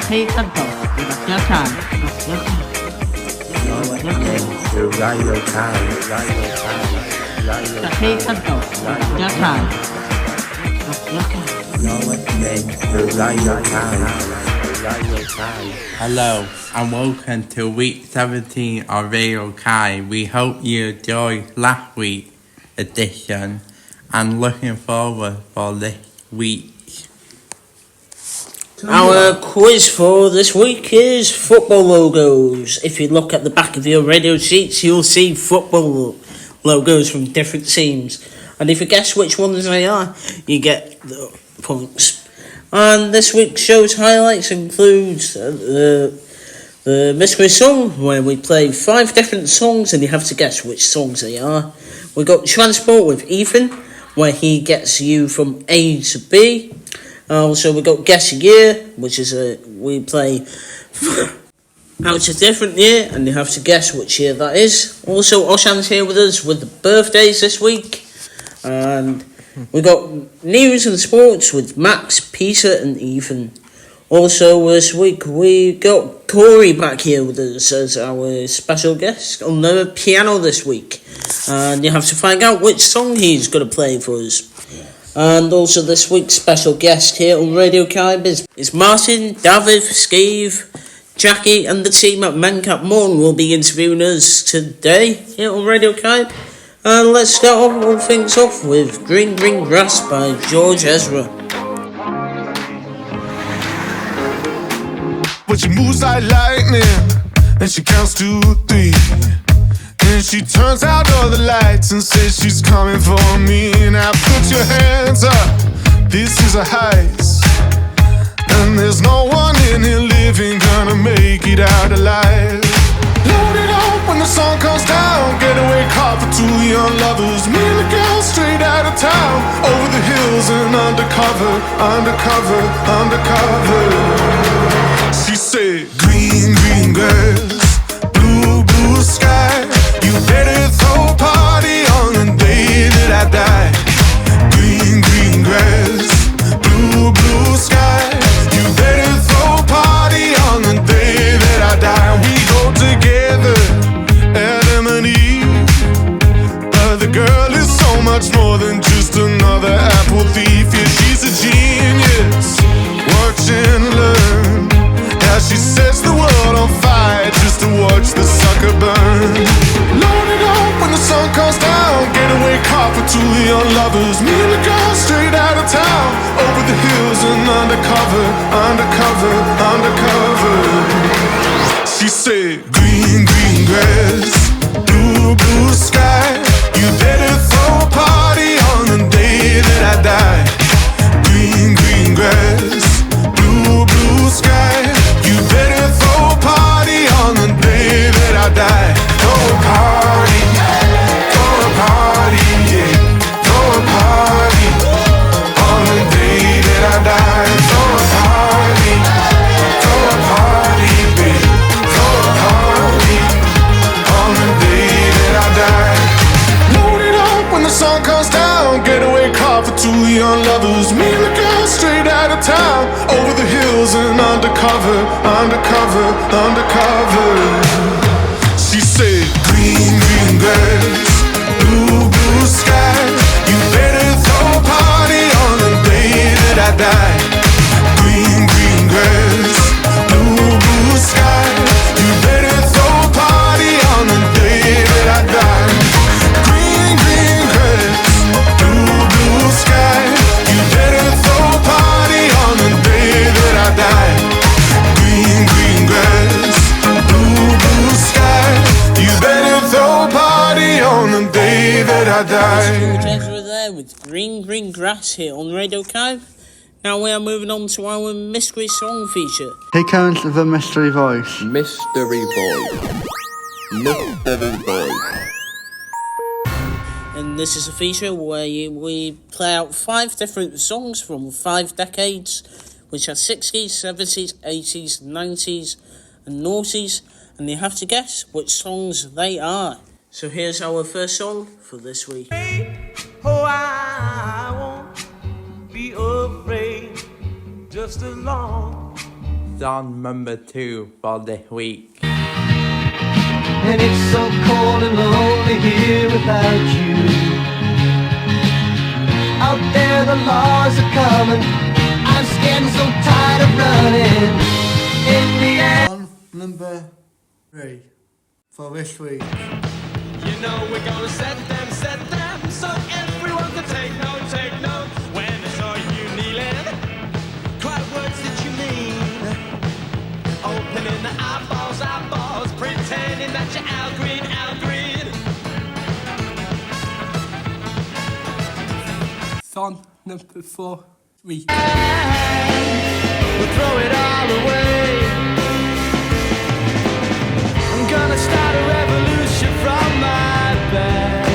Chi gyntaf i Radio Cai. Radio Cai. Radio Cai. To Radio Kai, Radio Kai, Radio Da chi cyntaf i Radio Cai. Radio Cai. You're listening to Radio Kai, Radio Kai. Hello and welcome to week 17 of Radio Kai. We hope you enjoyed last week's edition and looking forward for this week. Our quiz for this week is football logos. If you look at the back of your radio sheets, you'll see football logos from different teams. And if you guess which ones they are, you get the points. And this week's show's highlights includes the mystery song, where we play 5 different songs and you have to guess which songs they are. We got Transport with Ethan, where he gets you from A to B. Also, we got Guess a Year, which is a we play out a different year, and you have to guess which year that is. Also, Oshan's here with us with the birthdays this week, and we got news and sports with Max, Peter, and Ethan. Also, this week we got Corey back here with us as our special guest on the piano this week, and you have to find out which song he's going to play for us. And also this week's special guest here on Radio Caib is Martin, David, Steve, Jackie and the team at Mencap Môn will be interviewing us today here on Radio Caib. And let's start all things off with Green Green Grass by George Ezra. But she moves like lightning, and she counts to 3. And she turns out all the lights and says she's coming for me. Now put your hands up, this is a heist. And there's no one in here living gonna make it out alive. Load it up when the sun comes down. Getaway car for 2 young lovers. Me and the girl straight out of town. Over the hills and undercover, undercover, undercover. She said, green, green grass, blue, blue sky. You better throw a party on the day that I die. Green, green grass, blue, blue sky. You better throw a party on the day that I die. We go together, Adam and Eve. But the girl is so much more than just another apple thief. Yeah, she's a genius, watch and learn. How she sets the world on fire just to watch the sucker burn. Load it up when the sun comes down. Getaway car for 2 young lovers. Me and the girl straight out of town. Over the hills and undercover, undercover, undercover. She said, green, green grass, blue, blue sky. You better throw a party on the day that I die. Green, green grass, blue, blue sky. You better throw a party on the day that I die. Throw a party, throw a party, yeah. Throw a party on the day that I die. Throw a party, throw a party, babe. Throw a party on the day that I die. Load it up when the sun comes down. Getaway car for 2 young lovers. Me and the girl straight out of town. Over the hills and undercover, undercover, undercover. She said, green, green grass, blue, blue sky. You better throw a party on the day that I die. Green, green grass, blue, blue sky. You better throw a party on the day that I die. Green, green grass, blue, blue sky. You better throw a party on the day that I die. Green, green grass, blue, blue sky. You better throw a party on the day that I die. George Ezra there with Green, Green Grass here on Radio Caib. Now we are moving on to our mystery song feature. Here comes the mystery voice. Mystery voice. Mystery voice. And this is a feature where we play out 5 different songs from 5 decades, which are 60s, 70s, 80s, 90s, and noughties, and you have to guess which songs they are. So here's our first song for this week. Oh, I won't be afraid, just as long Song number 2 for this week. And it's so cold and lonely here without you. Out there the laws are coming. I'm scared and so tired of running. In the end. Song number 3 for this week. You know we're gonna set them, so everyone can take note, take note. When I saw you kneeling, cry words that you mean. Opening the eyeballs, eyeballs, pretending that you're Al Green, Al Green. Song number 4 week. We'll throw it all away. I'm gonna start a revolution from my bed.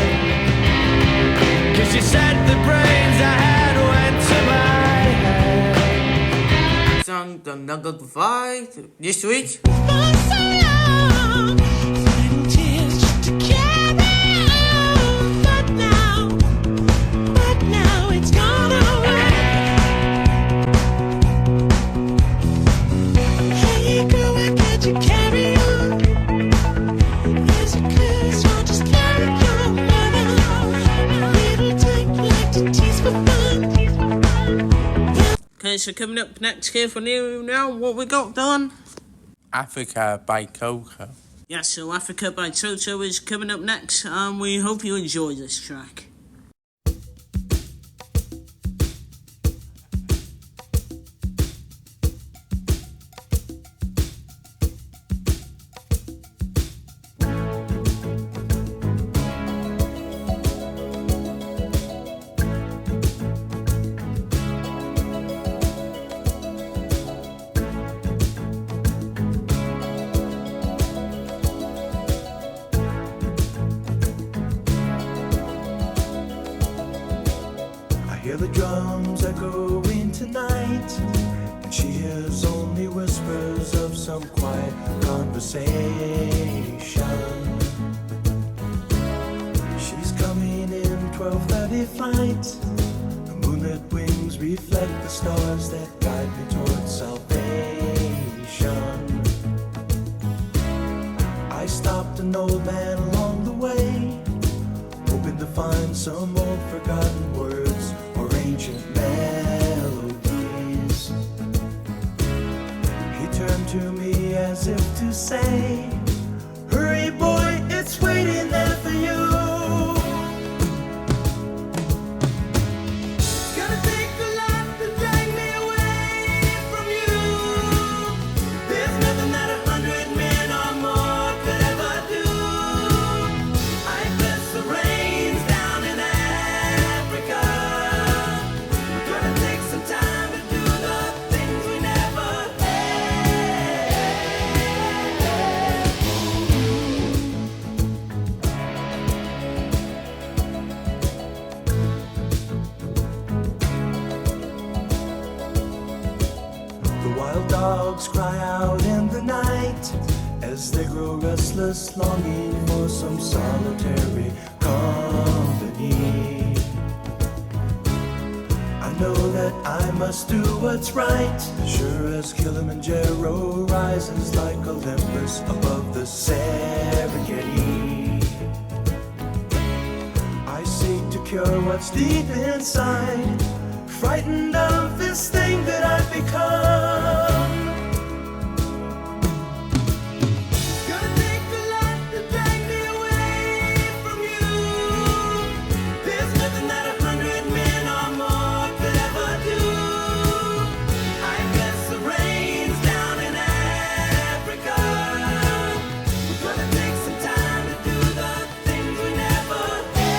'Cause you said the brains I had went to my head. Song the number 5 this week. For so long, sweat tears just to carry on. But now it's gone away. Hey girl, why can't you carry on? Is it 'cause you're just like your mother? Little type like to tease for fun. Okay, so coming up next here for you now, what we got, Dylan? Africa by Coco. Yeah, so Africa by Toto is coming up next, and we hope you enjoy this track. I hear the drums echoing tonight, and she hears only whispers of some quiet conversation. She's coming in 12:30 flight. The moonlit wings reflect the stars that guide me towards salvation. I stopped an old man along the way, hoping to find some old forgotten words or ancient melodies. He turned to me as if to say, "Hurry, boy, it's waiting there for you." It's gonna take a lot to drag me away from you. There's nothing that 100 men or more could ever do. I bless the rains down in Africa. We're gonna take some time to do the things we never had. The wild dogs cry out in the night as they grow restless, longing for some solitary company. I know that I must do what's right, sure as Kilimanjaro rises like Olympus above the Serengeti. I seek to cure what's deep inside, frightened of this thing that I've become. It's gonna take a lot to drag me away from you. There's nothing that 100 men or more could ever do. I bless the rains down in Africa. We're gonna take some time to do the things we never had.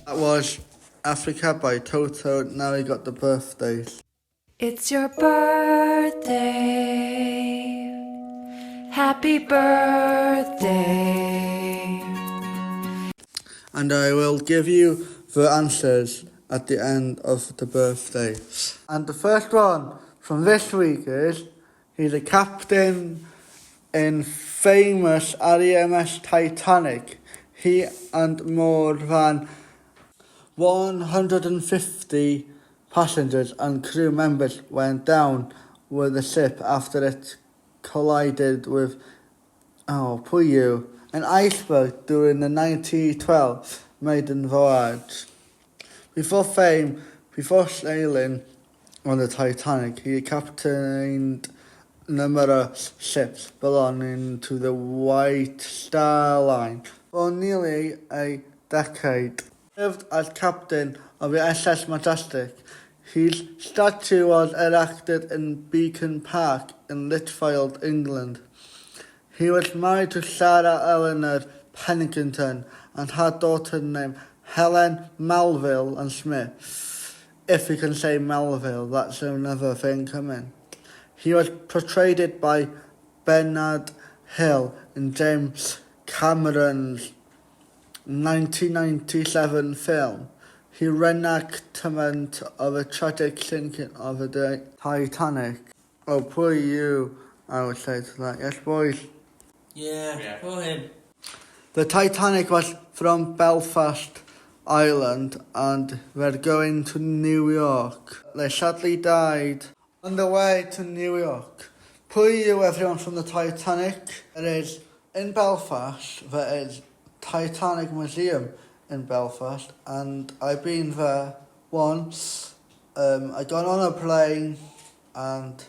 That was Africa by Toto. Now we got the birthdays. It's your birthday. Happy birthday. And I will give you the answers at the end of the birthday. And the first one from this week is he's a captain in famous REMS Titanic. He and more than 150 passengers and crew members went down with the ship after it collided with oh, pwy yw, an iceberg during the 1912 maiden voyage. Before fame, before sailing on the Titanic, he captained numerous ships belonging to the White Star Line for nearly a decade. Served as captain of the SS Majestic. His statue was erected in Beacon Park in Lichfield, England. He was married to Sarah Eleanor Pennington and had daughter named Helen Melville and Smith. If you can say Melville, that's another thing coming. He was portrayed by Bernard Hill in James Cameron's 1997 film. He reenactment of a tragic sinking of the Titanic. Oh, poor you, I would say to that. Yes, boys. Yeah, poor him. The Titanic was from Belfast, Ireland, and were going to New York. They sadly died on the way to New York. Pwy yw everyone from the Titanic? It is in Belfast, there is Titanic Museum in Belfast, and I've been there once. I got on a plane and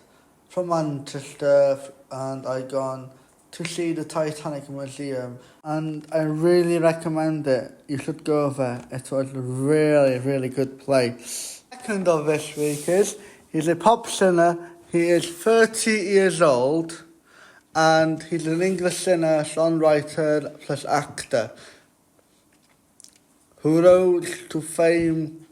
from Manchester and I gone to see the Titanic Museum and I really recommend it. You should go there. It was a really, really good place. Second of this week is he's a pop singer. He is 30 years old and he's an English singer, songwriter plus actor who rose to fame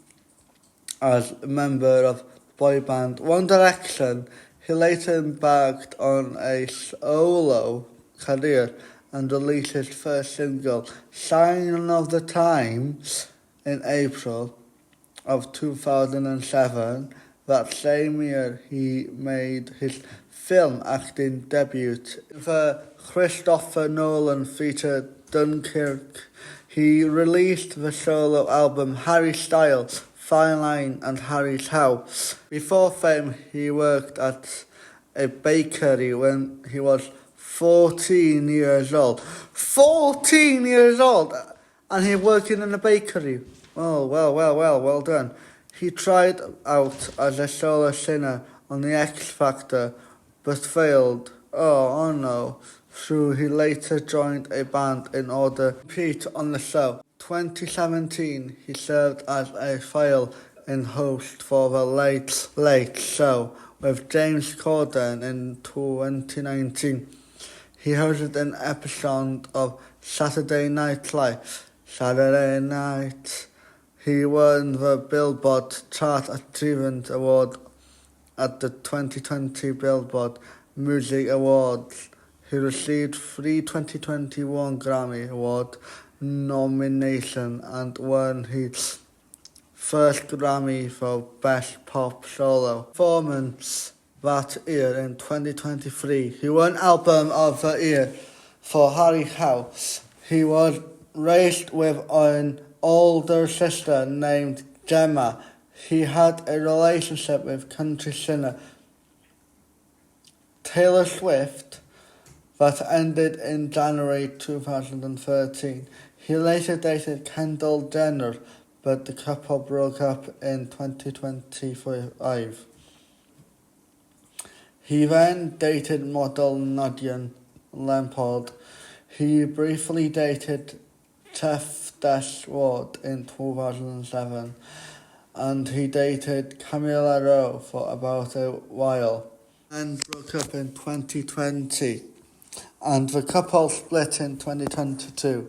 as a member of boy band One Direction. He later embarked on a solo career and released his first single, Sign of the Times, in April of 2007. That same year, he made his film acting debut. The Christopher Nolan feature Dunkirk. He released the solo album Harry Styles, Fine Line and Harry's House. Before fame, he worked at a bakery when he was 14 years old. 14 years old! And he working in a bakery. Oh, well, well, well, well done. He tried out as a solo singer on the X Factor, but failed. Oh, oh no. So he later joined a band in order to compete on the show. 2017, he served as a fill-in host for The Late Late Show with James Corden in 2019. He hosted an episode of Saturday Night Live. Saturday Night. He won the Billboard Chart Achievement Award at the 2020 Billboard Music Awards. He received three 2021 Grammy Award nomination and won his first Grammy for Best Pop Solo Performance that year in 2023. He won Album of the Year for Harry House. He was raised with an older sister named Gemma. He had a relationship with country singer Taylor Swift that ended in January 2013. He later dated Kendall Jenner, but the couple broke up in 2025. He then dated model Nadia Leopold. He briefly dated Chef Dash Ward in 2007, and he dated Camilla Rowe for about a while and broke up in 2020. And the couple split in 2022.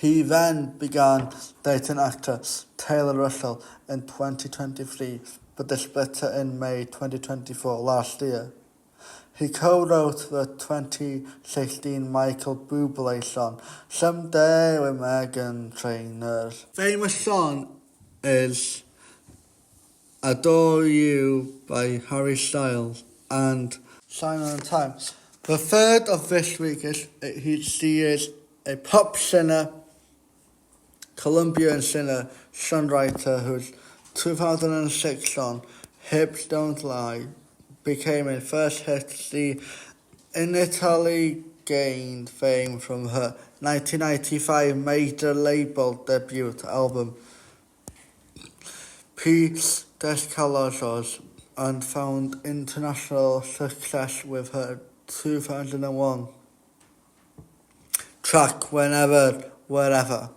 He then began dating actor Taylor Russell in 2023, but they split in May 2024 last year. He co-wrote the 2016 Michael Bublé song Someday with Meghan Trainor. Famous song is Adore You by Harry Styles and Sign on Time. The third of this week is he, she is a pop singer, Colombian singer, songwriter whose 2006 song Hips Don't Lie became a first hit. She in Italy gained fame from her 1995 major label debut album P. Descalzos and found international success with her 2001 track Whenever, Wherever.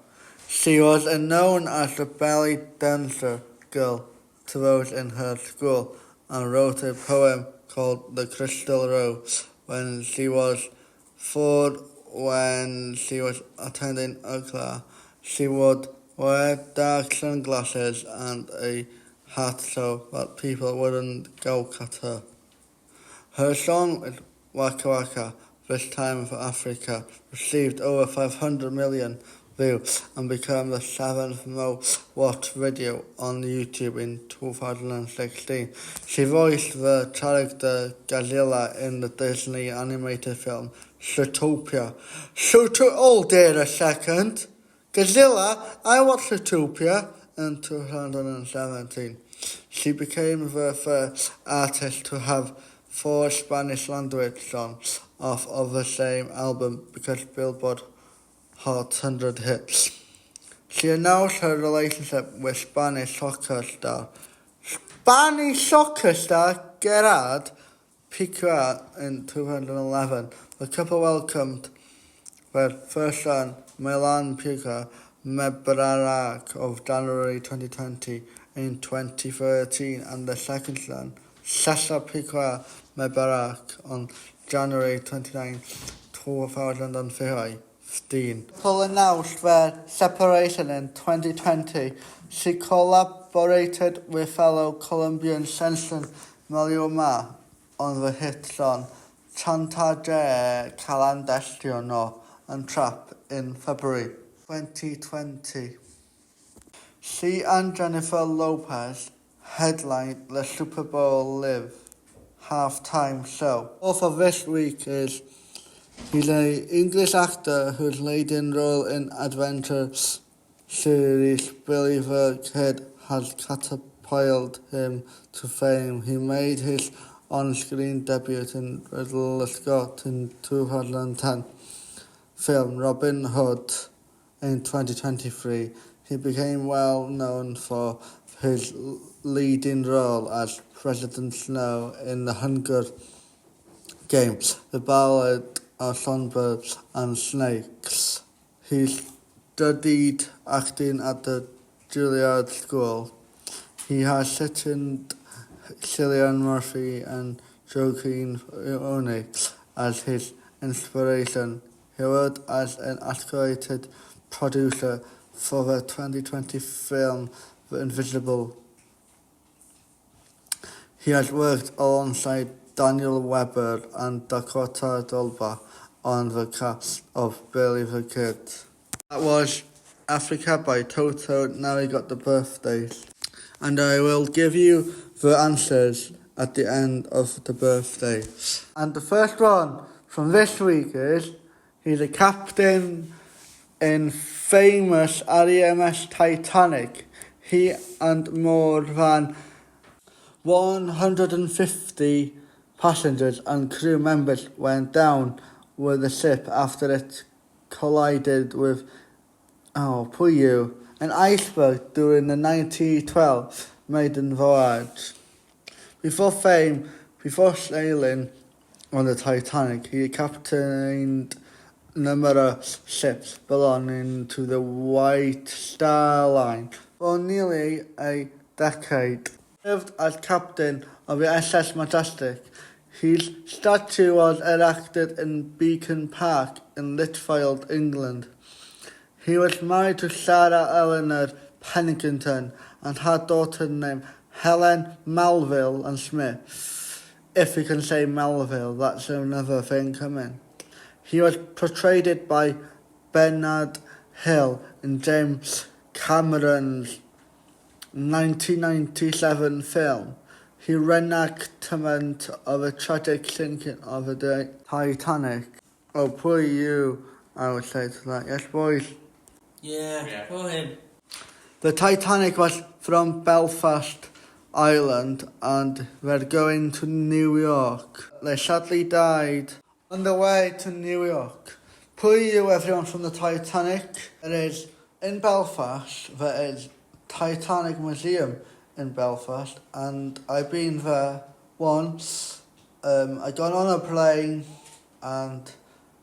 She was known as the belly dancer girl to those in her school and wrote a poem called The Crystal Rose when she was four when she was attending UCLA. She would wear dark sunglasses and a hat so that people wouldn't gawk at her. Her song Waka Waka, This Time for Africa, received over 500 million views and became the seventh most watched video on YouTube in 2016. She voiced the character Godzilla in the Disney animated film Zootopia. Zootopia, oh dear a second! Godzilla, I watched Zootopia in 2017. She became the first artist to have four Spanish language songs off of the same album because Billboard Hot 100 hits. She announced her relationship with Spanish soccer star Spanish soccer star Gerard Piqué in 2011. The couple welcomed their first son, Milan Piqué Mebarak of January 2020 in 2013 and their second son, Cesar Piqué Mebarak on January 29, 2015. Couple announced their separation in 2020. She collaborated with fellow Colombian sensation Maluma on the hit song Chantaje Clandestino and Trap in February 2020. She and Jennifer Lopez headlined the Super Bowl Live halftime show. All for this week is he's an English actor whose leading role in adventure series Billy the Kid has catapulted him to fame. He made his on-screen debut in Ridley Scott in 2010 film Robin Hood in 2023. He became well known for his leading role as President Snow in The Hunger Games, The Ballad of Songbirds and Snakes. He studied acting at the Juilliard School. He has cited Cillian Murphy and Joaquin Phoenix as his inspiration. He worked as an associate producer for the 2020 film The Invisible. He has worked alongside Daniel Webber and Dakota Dolba on the cast of Billy the Kid. That was Africa by Toto. Now we got the birthdays. And I will give you the answers at the end of the birthday. And the first one from this week is he's a captain in famous RMS Titanic. He and more than 150 passengers and crew members went down with the ship after it collided with oh, pwy yw, an iceberg during the 1912 maiden voyage. Before fame, before sailing on the Titanic, he captained numerous ships belonging to the White Star Line for nearly a decade. Served as captain of the SS Majestic. His statue was erected in Beacon Park in Lichfield, England. He was married to Sarah Eleanor Pennington and had daughter named Helen Malville and Smith. If you can say Melville, that's another thing coming. He was portrayed by Bernard Hill in James Cameron's 1997 film. He reenactment of a tragic sinking of the Titanic. Oh, poor you, I would say to that. Yes, boys. Yeah, poor him. The Titanic was from Belfast, Ireland, and were going to New York. They sadly died on the way to New York. Poor you, everyone from the Titanic. It is in Belfast, there is Titanic Museum in Belfast, and I've been there once. I got on a plane and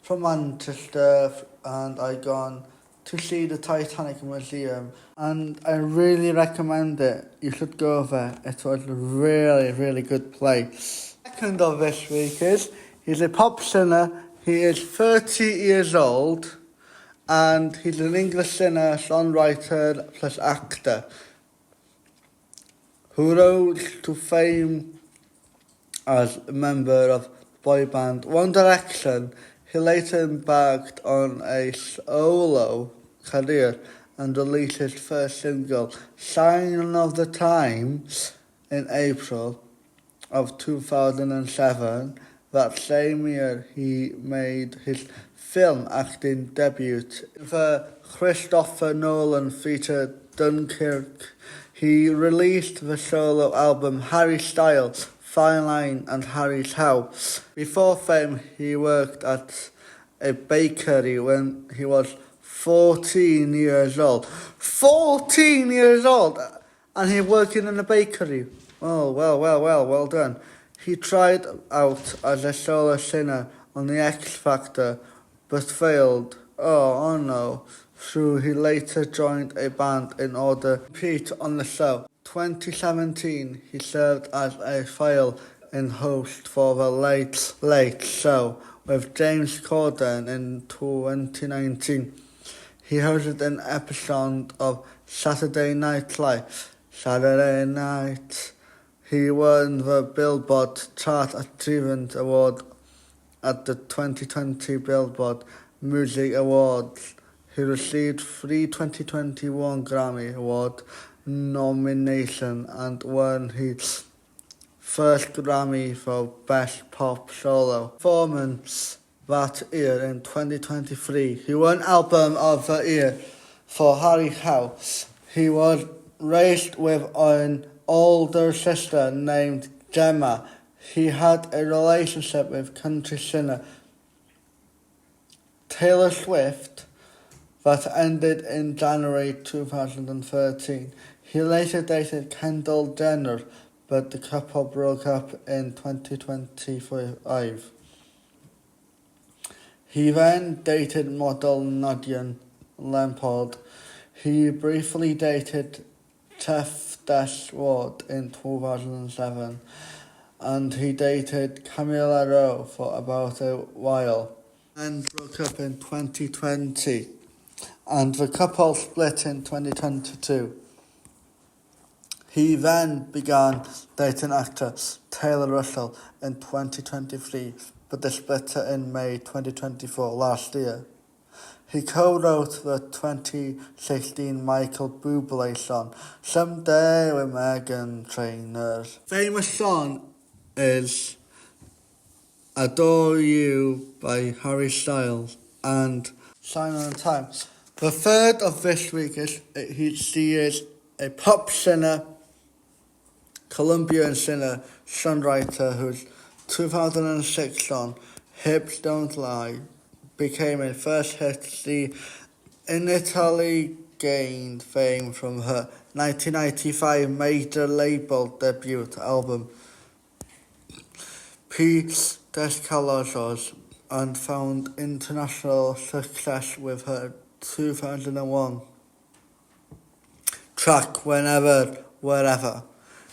from Manchester, and I gone to see the Titanic Museum, and I really recommend it. You should go there. It was a really, really good place. Second of this week is, he's a pop singer. He is 30 years old, and he's an English singer, songwriter, plus actor, who rose to fame as a member of boy band One Direction. He later embarked on a solo career and released his first single, Sign of the Times, in April of 2007. That same year, he made his film acting debut. The Christopher Nolan feature Dunkirk. He released the solo album Harry Styles, Fine Line and Harry's House. Before fame, he worked at a bakery when he was 14 years old. 14 years old! And he working in a bakery. Oh, well, well, well, well done. He tried out as a solo singer on the X Factor, but failed. Oh, no. So he later joined a band in order to compete on the show. 2017, he served as a fill-in host for The Late Late Show with James Corden in 2019. He hosted an episode of Saturday Night Live. Saturday Night. He won the Billboard Chart Achievement Award at the 2020 Billboard Music Awards. He received 3 2021 Grammy Award nominations and won his first Grammy for Best Pop Solo Performance that year. In 2023, he won Album of the Year for Harry's House. He was raised with an older sister named Gemma. He had a relationship with country singer Taylor Swift that ended in January 2013. He later dated Kendall Jenner, but the couple broke up in 2025. He then dated model Nadine Lampold. He briefly dated Tef Dash Ward in 2007, and he dated Camila Rowe for about a while, and broke up in 2020, and the couple split in 2022. He then began dating actor Taylor Russell in 2023, but they split in May 2024 last year. He co-wrote the 2016 Michael Bublé song, Someday with Meghan Trainor. Famous song is Adore You by Harry Styles and Sign on Time. The third of this week is she is a pop singer, Colombian singer, songwriter whose 2006 song Hips Don't Lie became a first hit. She in Italy gained fame from her 1995 major label debut album Pies Descalzos, and found international success with her 2001 track Whenever, Wherever.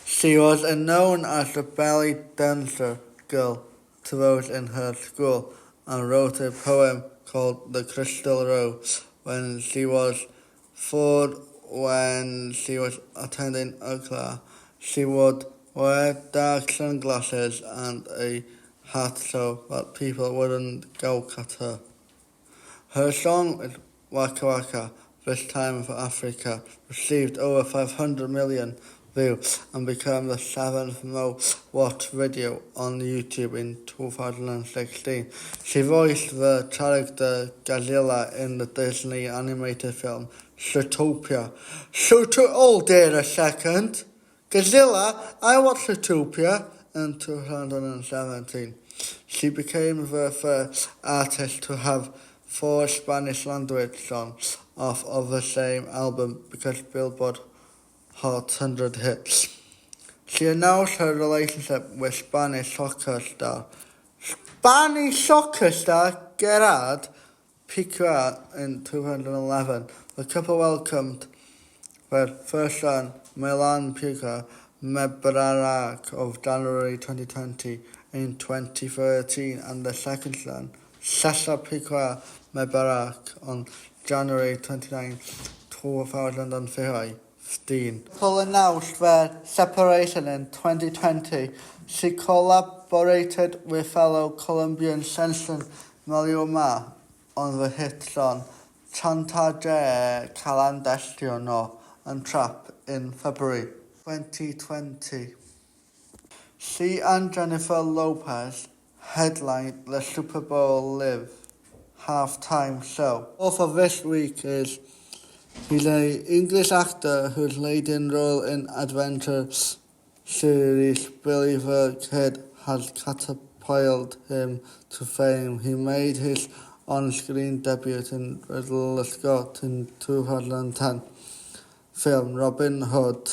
She was known as the belly dancer girl to those in her school, and wrote a poem called The Crystal Rose, when she was 4 when she was attending UCLA. She would wear dark sunglasses and a hat so that people wouldn't gawk at her. Her song is Waka Waka, This Time for Africa, received over 500 million views and became the seventh most watched video on YouTube in 2016. She voiced the character Gazilla in the Disney animated film Zootopia. Zootopia! Oh dear, a second! Gazilla! I watched Zootopia in 2017. She became the first artist to have four Spanish language songs off of the same album because Billboard Hot 100 Hits. She announced her relationship with Spanish soccer star Spanish soccer star Gerard Piqué in 2011. The couple welcomed their first son, Milan Piqué Mebarak of January 2020 in 2013 and their second son, Cesar Piqué Mebarak on January 29, 2015. Couple announced their separation in 2020. She collaborated with fellow Colombian sensation Maluma on the hit song Chantaje Clandestino and Trap in February 2020. She and Jennifer Lopez headlined the Super Bowl Live halftime show. All for this week is he's an English actor whose leading role in adventure series Billy the Kid has catapulted him to fame. He made his on-screen debut in Ridley Scott in 2010 film Robin Hood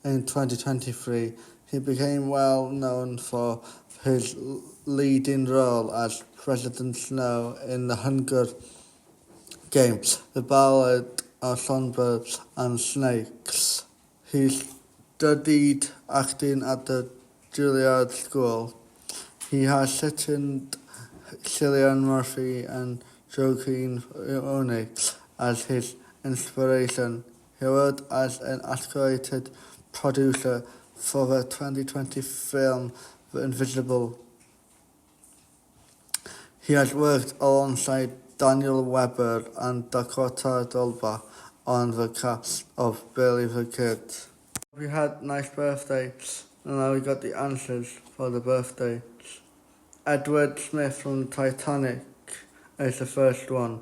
in 2023. He became well known for his leading role as President Snow in The Hunger Games, The Ballad of Songbirds and Snakes. He studied acting at the Juilliard School. He has cited Cillian Murphy and Joaquin Phoenix as his inspiration. He worked as an associate producer for the 2020 film The Invisible. He has worked alongside Daniel Webber and Dakota Dolba on the cast of Billy the Kid. We had nice birthday, and now we got the answers for the birthday. Edward Smith from Titanic is the first one.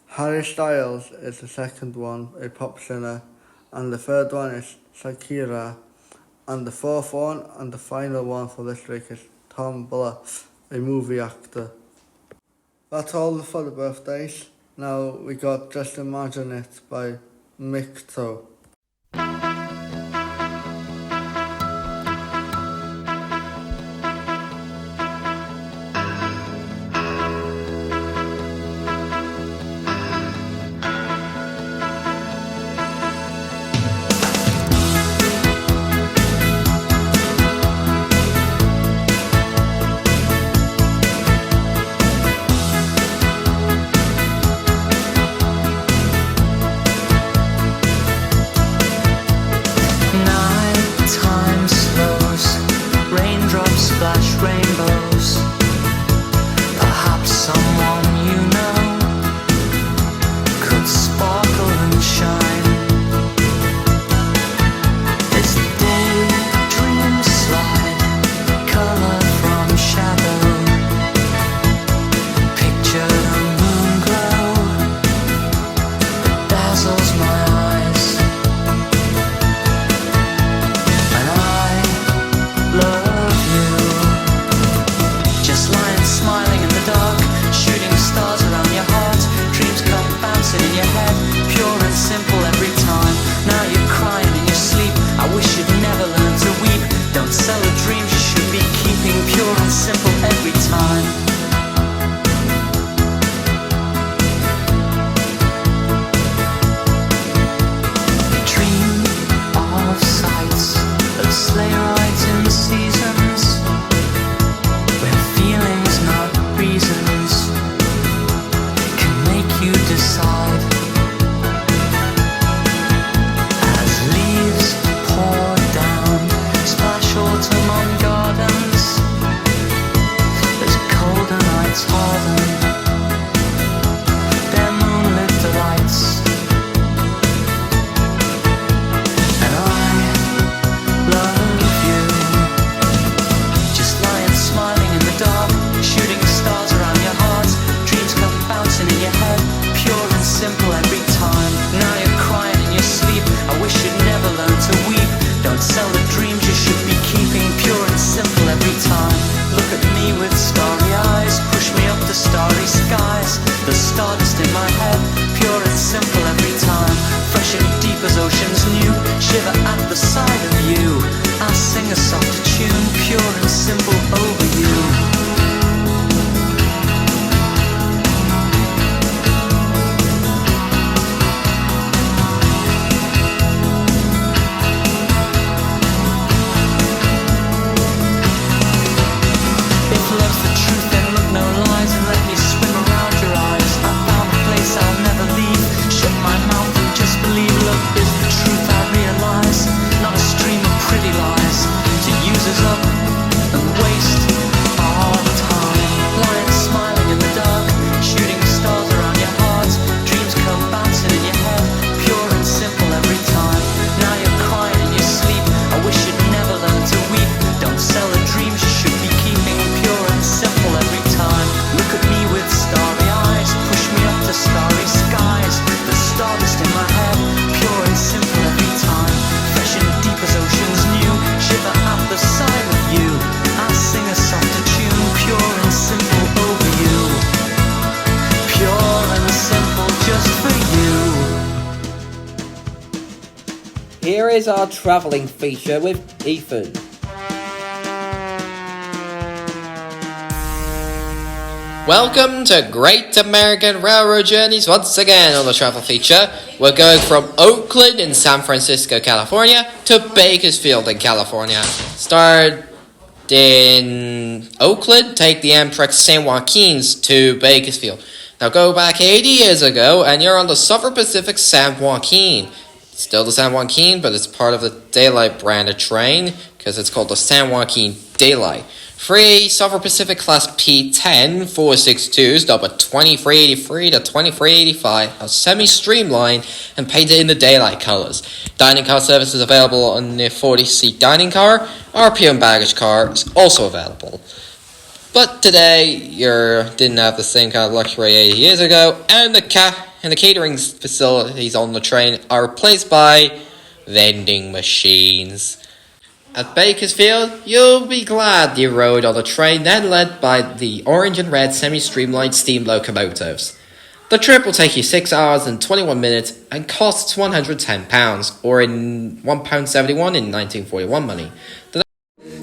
Harry Styles is the second one, a pop singer. And the third one is Shakira. And the fourth one and the final one for this week is Tom Bluff, a movie actor. That's all for the birthdays. Now we got Just Imagine It by Mikto. new, shiver at the sight of you. I'll sing a softer tune, pure and simple over you. If love's the truth, then look no lies and let me swim around your eyes. I found a place I'll never leave. Shut my mouth and just believe. Love is the truth I realize, not a stream of pretty lies to use us up and waste our time. Lying smiling in the dark, shooting stars around your heart. Dreams come bouncing in your head, pure and simple every time. Now you're crying in your sleep. I wish you'd never learned to weep. Don't sell the dreams you should be keeping, pure and simple every time. Look at me with starry eyes, push me up to starry skies. The stardust in my head, pure and simple every time. Fresh and deep as oceans new, shiver at the sight of you. I'll sing a softer tune, pure and simple over you. Pure and simple just for you. Here is our travelling feature with Ethan. Welcome to Great American Railroad Journeys once again on the travel feature. We're going from Oakland in San Francisco, California to Bakersfield in California. Start in Oakland, take the Amtrak San Joaquins to Bakersfield. Now go back 80 years ago and you're on the Southern Pacific San Joaquin. It's still the San Joaquin, but it's part of the Daylight branded train because it's called the San Joaquin Daylight. Three Southern Pacific Class P10 462s number 2383 to 2385 are semi-streamlined and painted in the daylight colors. Dining car service is available on the 40-seat dining car. RPM baggage car is also available. But today, you didn't have the same kind of luxury 80 years ago, and the catering facilities on the train are replaced by vending machines. At Bakersfield, you'll be glad you rode on the train then led by the orange and red semi-streamlined steam locomotives. The trip will take you 6 hours and 21 minutes and costs £110, or in £1.71 in 1941 money.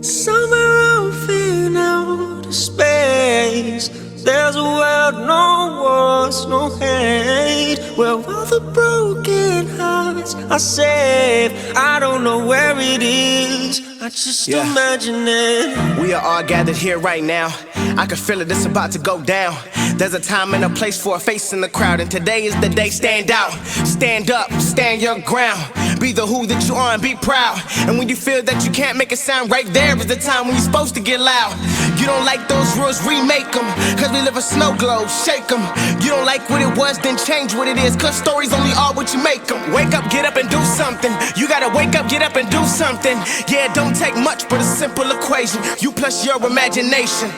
Somewhere off in outer space, there's a world, no wars, no hate, where all the broken hearts are safe. I don't know where it is, I just imagine it. We are all gathered here right now. I can feel it, it's about to go down. There's a time and a place for a face in the crowd, and today is the day. Stand out, stand up, stand your ground. Be the who that you are and be proud. And when you feel that you can't make a sound, right there is the time when you're supposed to get loud. You don't like those rules, remake them. Cause we live a snow globe, shake them. You don't like what it was, then change what it is. Cause stories only are what you make them. Wake up, get up and do something. You gotta wake up, get up and do something. Yeah, it don't take much, but a simple equation. You plus your imagination.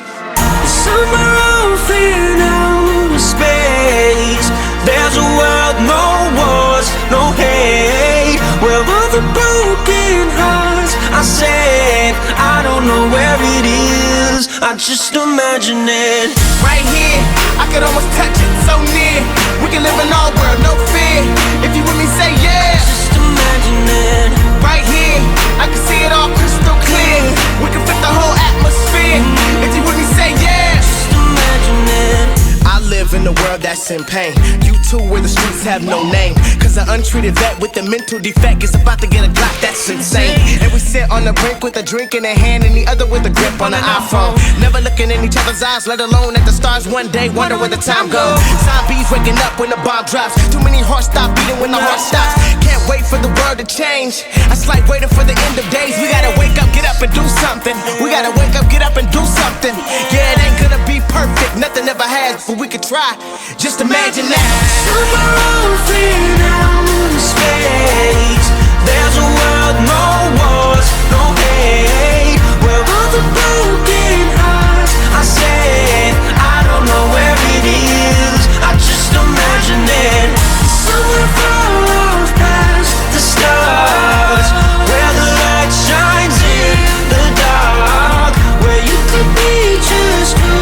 Somewhere off in outer space, there's a world, no wars, no hate, where all the broken hearts are safe. I don't know where it is, I just imagine it. Right here, I could almost touch it, so near. We can live in our world, no fear. If you with me, say yeah. Just imagine it. Right here, I can see it all crystal clear. We can fit the whole atmosphere. If you with me, say yeah. Just imagine it. I live in a world that's in pain. You too, where the streets have no name. Cause an untreated vet with a mental defect is about to get a Glock, that's insane. And we sit on the brink with a drink in a hand and the other with a grip on an iPhone. Never looking in each other's eyes, let alone at the stars one day, wonder where the time goes. Zombies waking up when the bomb drops. Too many hearts stop beating when the heart stops. Can't wait for the world to change. It's like waiting for the end of days. We gotta wake up, get up and do something. We gotta wake up, get up and do something. Yeah, it ain't gonna be perfect, nothing ever has, but we could try. Just imagine that. Somewhere off in outer space, there's a world, no wars, no hate, where all the broken hearts are safe. I don't know where it is, I just imagine it. Somewhere far off past the stars, where the light shines in the dark, where you could be just who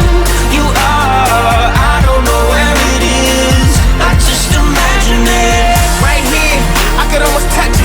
you are. I don't know where it is, I just imagine it. Right here, I could almost touch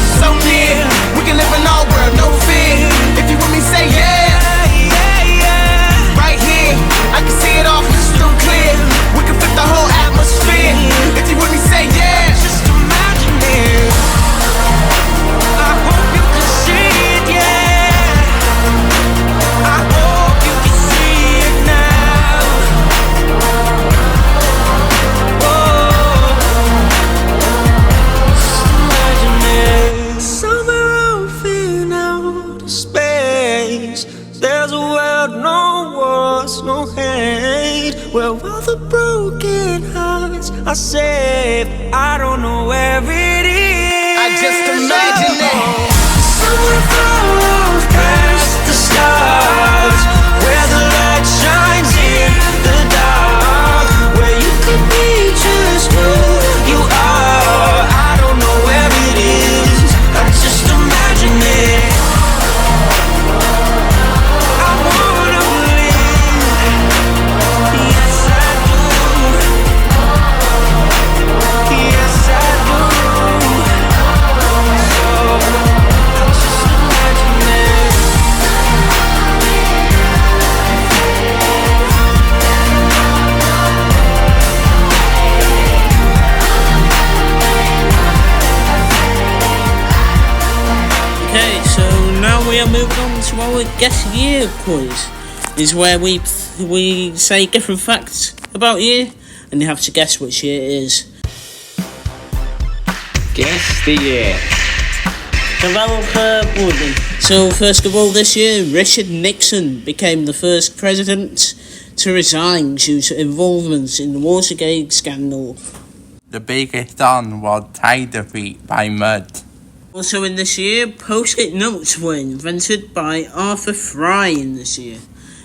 no hate, where all the broken hearts are safe. I don't know where it is. I just imagine it. Somewhere far off past the stars, where the light shines in the dark, where you could be just who you are. I don't know where it is. I just imagine it. I wanna believe. Yes, I do. Yes, I do. So I just imagine it. Okay, so now we are moving on to our Guess Year quiz. Is where we say different facts about year, and you have to guess which year it is. Guess the year. Developer Woodley. So first of all, this year, Richard Nixon became the first president to resign due to involvement in the Watergate scandal. The biggest song was Tiger Feet by Mud. Also in this year, Post-it notes were invented by Arthur Fry in this year.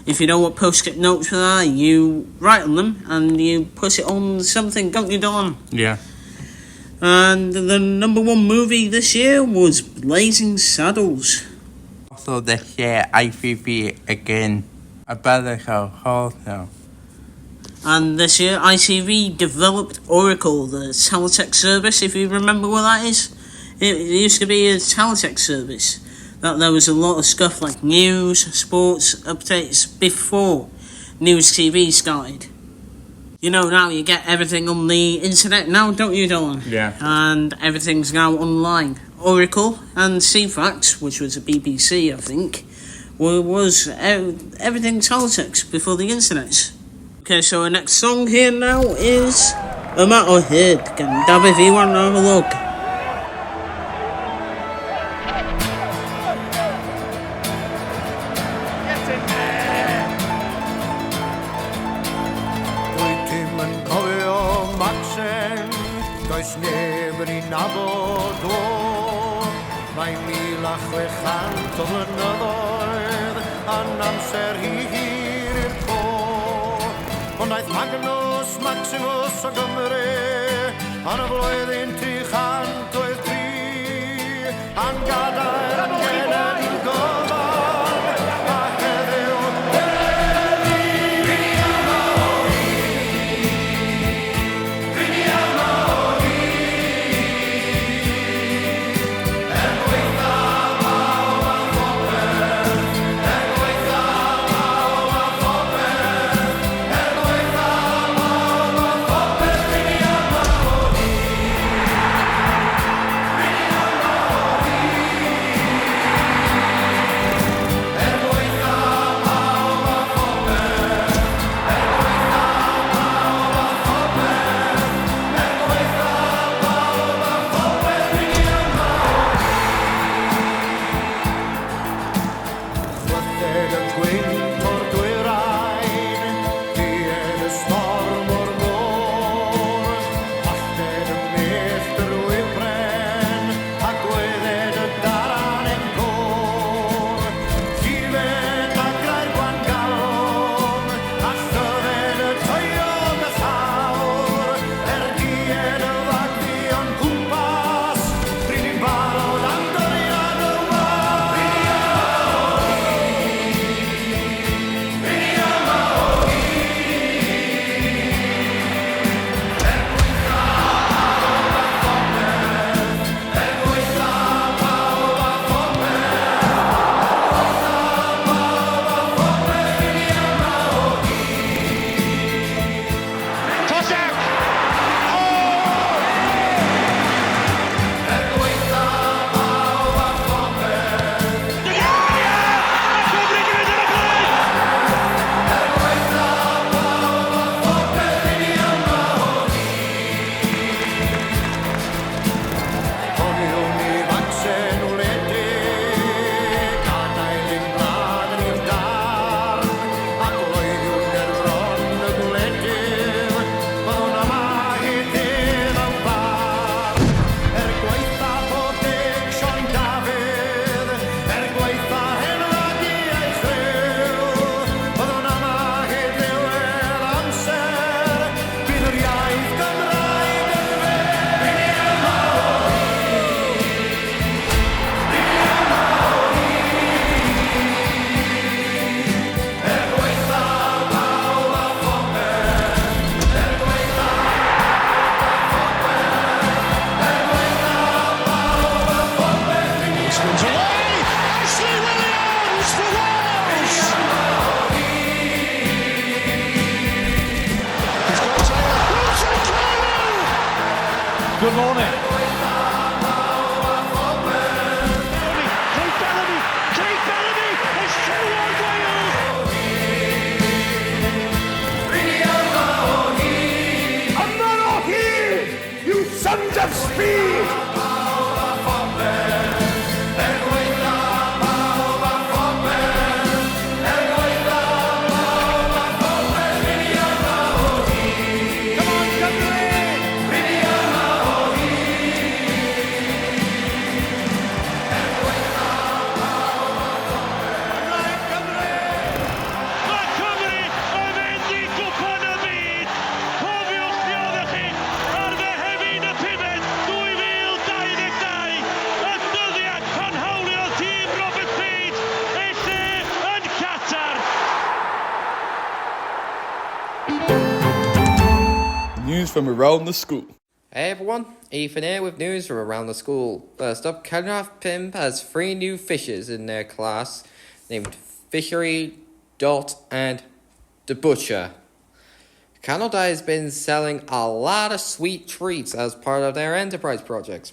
If you know what Post-it notes are, you write on them and you put it on something, don't you, Don? Yeah. And the number one movie this year was Blazing Saddles. Also this year, ITV again, a Bellico Hotel. And this year, ITV developed Oracle, the teletext service, if you remember what that is. It used to be a teletext service. That there was a lot of stuff like news, sports, updates before News TV started. You know, now you get everything on the internet now, don't you, Dolan? Yeah. And everything's now online. Oracle and CFAX, which was a BBC, I think, was everything teletext before the internet. Okay, so our next song here now is Yma o Hyd gan Dafydd Iwan ar y log. Dwyt ti'm yn cofio Macsen, does neb yn ei nabod o. Mae 1,600 o flynyddoedd yn amser hir i'r co. Ond aeth Magnus Maximus o Gymru yn y flwyddyn 303 a'n gadael yn genedl gyfan a heddiw Good morning. Craig Bellamy! Craig Bellamy is 2-1 Wales! Yma o hyd, you sons of speed! Mae Cymru yn mynd i gwpan y byd! Cofiwch lle oeddech chi ar Fehefin y 5, 2022! Y dyddiad pan hawliodd tîm Robert Page ei lle yn Qatar! News from around the school. Hey everyone, Ethan here with news from around the school. First up, Canrath Pimp has 3 new fishes in their class named Fishery, Dot, and The Butcher. Canada has been selling a lot of sweet treats as part of their enterprise projects.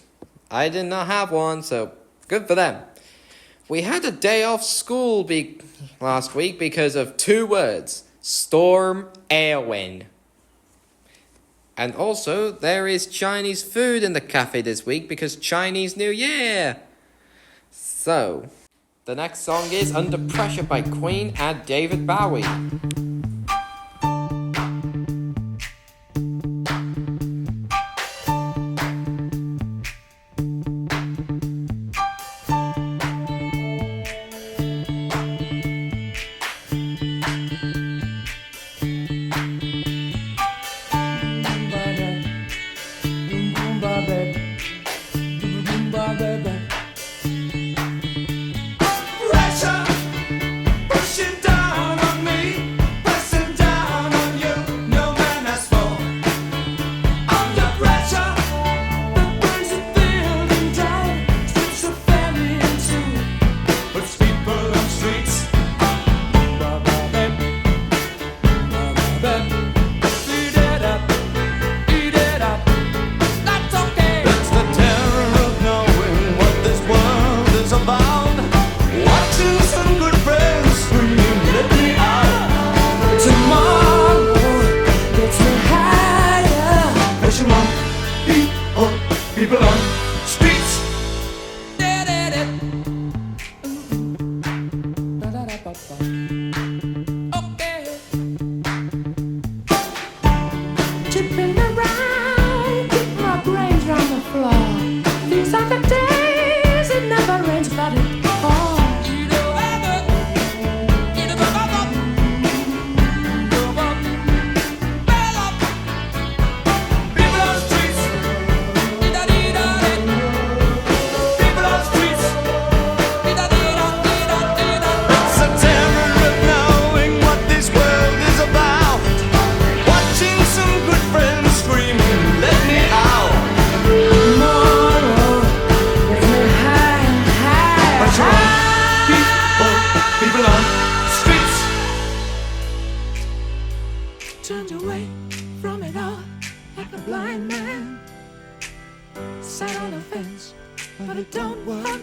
I did not have one, so good for them. We had a day off school last week because of 2 words: Storm Éowyn. And also, there is Chinese food in the cafe this week because Chinese New Year. So, the next song is Under Pressure by Queen and David Bowie. Pressure pushing down on me, pressing down on you. No man has fallen under pressure that brings the building down, splits the family in two, puts people on streets. Eat it up, eat it up. That's okay. It's the terror of knowing what this world is about. Watching some good friends screaming, let me out. Tomorrow gets me higher. Pressure on people, people on streets. Chipping around, keep my brains round the floor. These are the days it never rains, but it pours. People on streets. People on streets. It's the terror of knowing what this world is about. Watching some good friends screaming, let me out. Tomorrow gets me high, high, Pressure on people, people on streets. Turned away from it all like a blind man. Sat on a fence, but it don't work.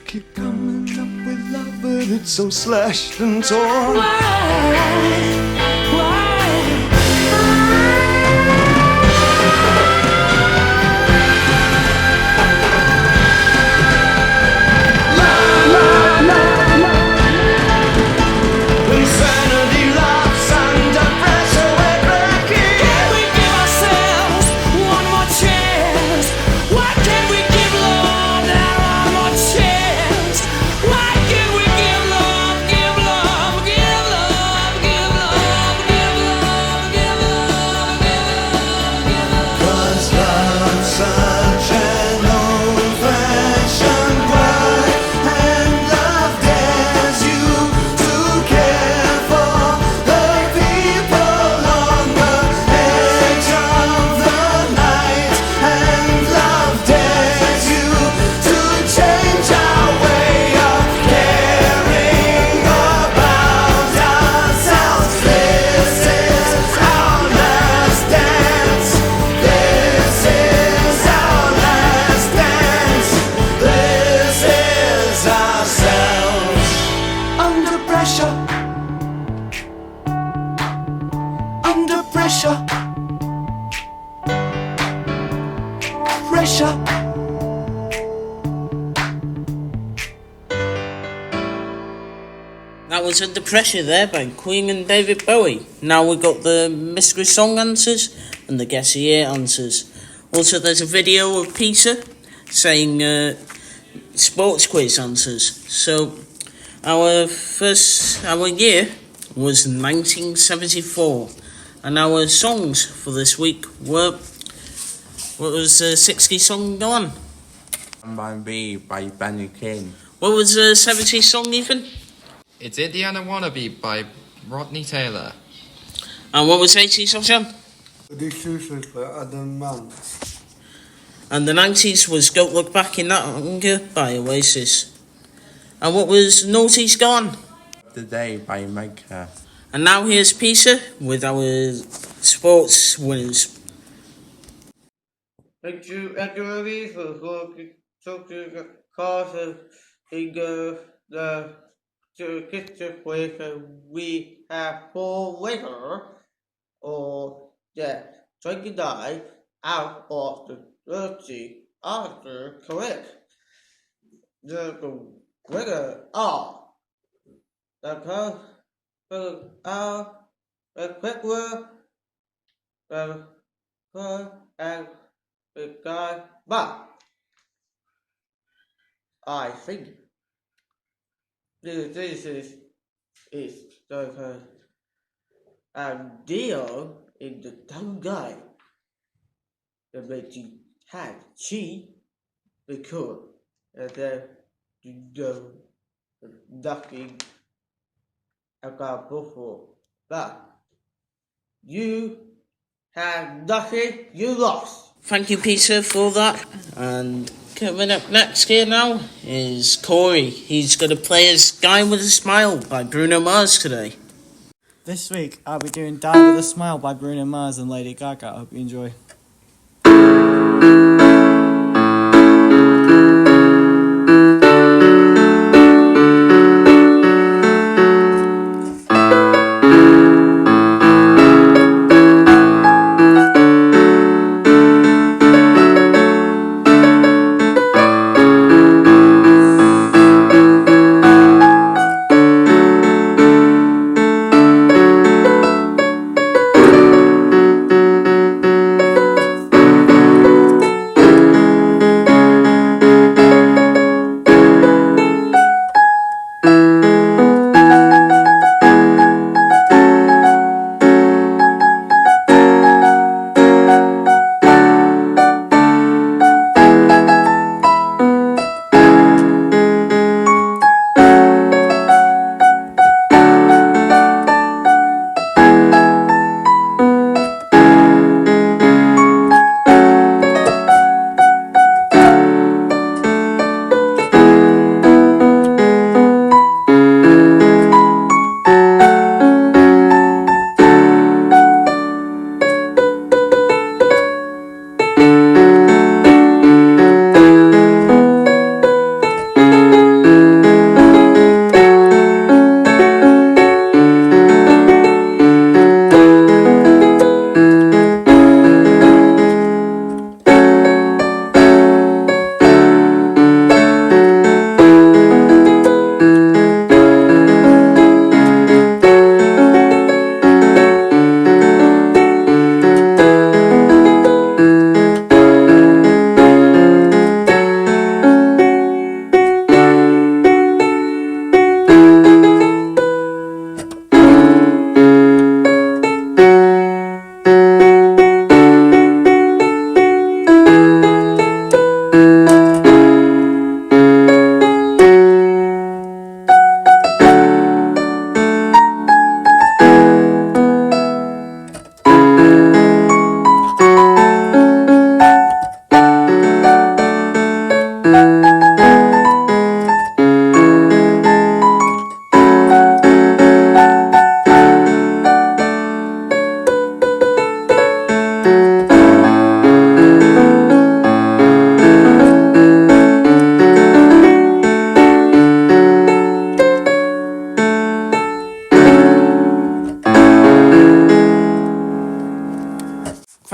Keep coming up with love, but it's so slashed and torn. Why? Insanity laughs under pressure, we're breaking. Can we give ourselves one more chance? Why can't we give love that one more chance? Why can't we give love, give love, give love, give love? Pressure. Under pressure. Pressure. That was Under Pressure there by Queen and David Bowie. Now we've got the mystery song answers and the guess the year answers. Also, there's a video of Peter saying sports quiz answers. So, our year was 1974, and our songs for this week were, what was the 60s song gone? Stand By Me by Benny King. What was the 70s song, Ethan? It's Indiana Wannabe by Rodney Taylor. And what was 80s, Oshan? The Shooters by Adam Mann. And the 90s was Don't Look Back in That Anger by Oasis. And what was noughties gone? The Day by Micah. And now here's Peter with our sports winners. Thank you, everybody, for talking cars in the kitchen with we have 4 winners or the 29 out of the 30 answer correct. The winner are the quick the and the guy but I think this is the deal in the town guy. The making had she because and then the nothing about before. But you have nothing, you lost. Thank you, Peter, for that. And coming up next here now is Corey. He's going to play as Guy with a Smile by Bruno Mars today. This week, I'll be doing Die With a Smile by Bruno Mars and Lady Gaga. I hope you enjoy.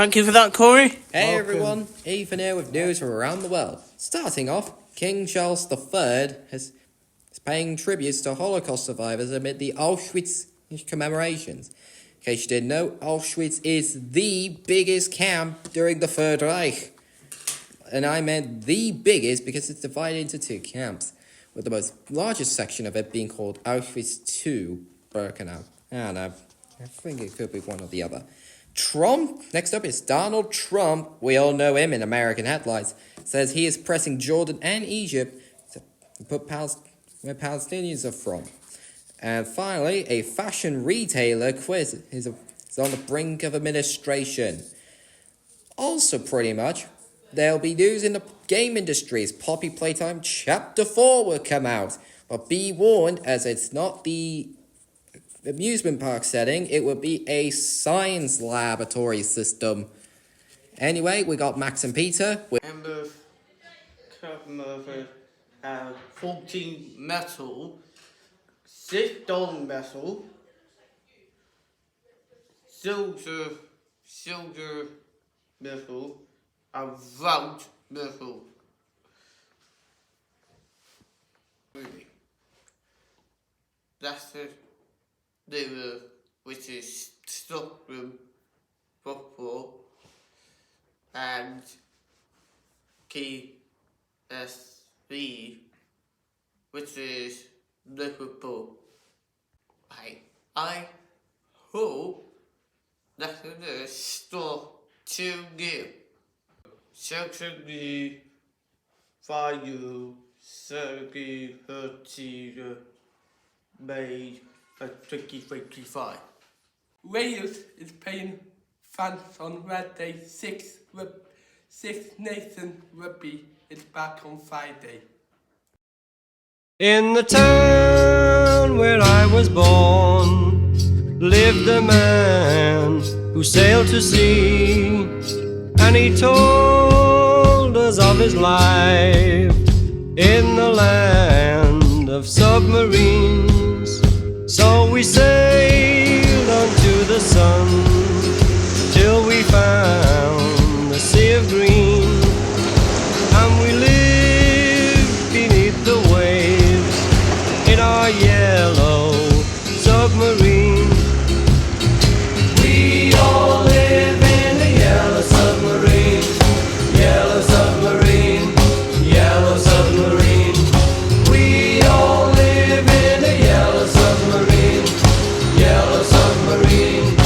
Thank you for that, Corey. Hey everyone, Ethan here with news from around the world. Starting off, King Charles III has, is paying tributes to Holocaust survivors amid the Auschwitz commemorations. In case you didn't know, Auschwitz is the biggest camp during the Third Reich. And I meant the biggest because it's divided into two camps, with the most largest section of it being called Auschwitz II Birkenau. I don't know. I think it could be one or the other. Trump, next up is Donald Trump. We all know him in American headlines. Says he is pressing Jordan and Egypt to put where Palestinians are from. And finally, a fashion retailer quiz is on the brink of administration. Also, pretty much, there'll be news in the game industry as Poppy Playtime Chapter 4 will come out. But be warned, as it's not the amusement park setting, it will be a science laboratory system. Anyway, we got Max and Peter. With Amber have 14 metal, 6 gold metal, silver, silver metal, and round metal. Really. That's the name which is Stockholm Football and KSV, which is Liverpool. I hope that the store to give Certainly 5 30 30 May 2025. Wales is playing France on Wednesday, 6 Nation Rugby is back on Friday. In the town where I was born lived a man who sailed to sea, and he told us of his life in the land of submarines. So we sailed unto the sun till we found the sea of green, and we lived beneath the waves in our yellow submarine. We all live in a yellow submarine, yellow submarine, yellow submarine. We all live in a yellow submarine, yellow submarine,